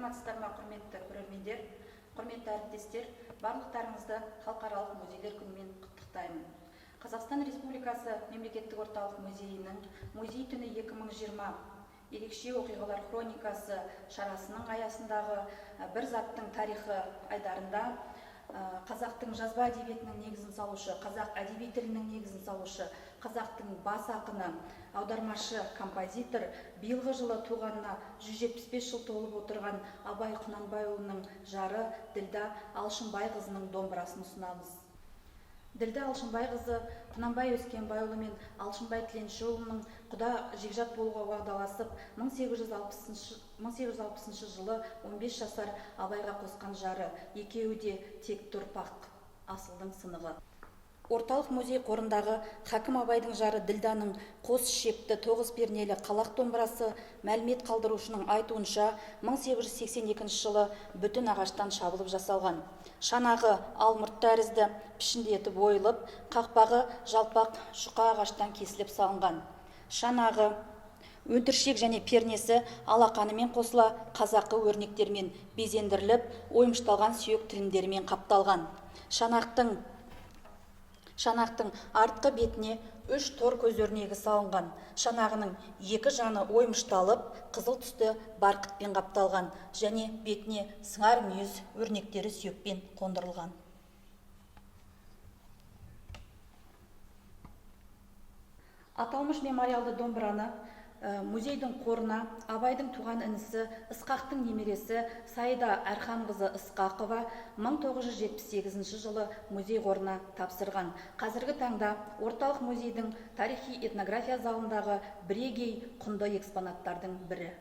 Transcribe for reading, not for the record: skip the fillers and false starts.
Саламатсыздар ма, құрметті көрермендер, құрметті әріптестер, барлықтарыңызды Халықаралық музейлер күнімен құттықтаймын. Қазақстан Республикасы Мемлекеттік орталық музейінің Музей түні 2020 ерекше оқиғалар хроникасы шарасының аясындағы бір заттың тарихы айдарында қазақтың жазба әдебиетінің негізін салушы, қазақ әдеби тілінің негізін салушы, қазақтың бас ақыны, аудармашы, композитор, биылғы жылы туғанына 175 жыл толып отырған Абай Құнанбайұлының жары Ділда Алшынбайқызының домбырасын ұсынамыз. Ділда Алшынбайқызы Құнанбай Өскенбайұлы мен Алшынбай Тіленшіұлының құда жекжат болуға уағдаласып, 1860 жылы 15 жасар Абайға қосқан жары, екеуі де текті ұрпақ, асылдың сынығы. Орталық музей қорындағы Хакім Абайдың жары Ділданың қос шекті 9 пернелі қалақ домбырасы мәлімет қалдырушының айтуынша 1882 жылы бүтін ағаштан шабылып жасалған. Шанағы алмұрт тәрізді пішіндетіп ойылып, қақпағы жалпақ жұқа ағаштан кесіліп салынған. Шанағы, өндіршек және пернесі алақанымен қосыла қазақы өрнектермен безендіріліп, оймышталған сүйек тілімдерімен қапталған. Шанақтың артқы бетіне 3 тор көз өрнегі салынған. Шанағының екі жаны оймышталып, қызыл түсті барқытпен қапталған және бетіне сыңар мүйіз өрнектері сүйекпен қондырылған. Аталмыш мемориалды домбыраны музейдің қорына Абайдың туған інісі Ысқақтың немересі Саида Әрхамқызы Ысқақова 1978 жылы музей қорына тапсырған. Қазіргі таңда Орталық музейдің тарихи этнография залындағы бірегей құнды экспонаттардың бірі.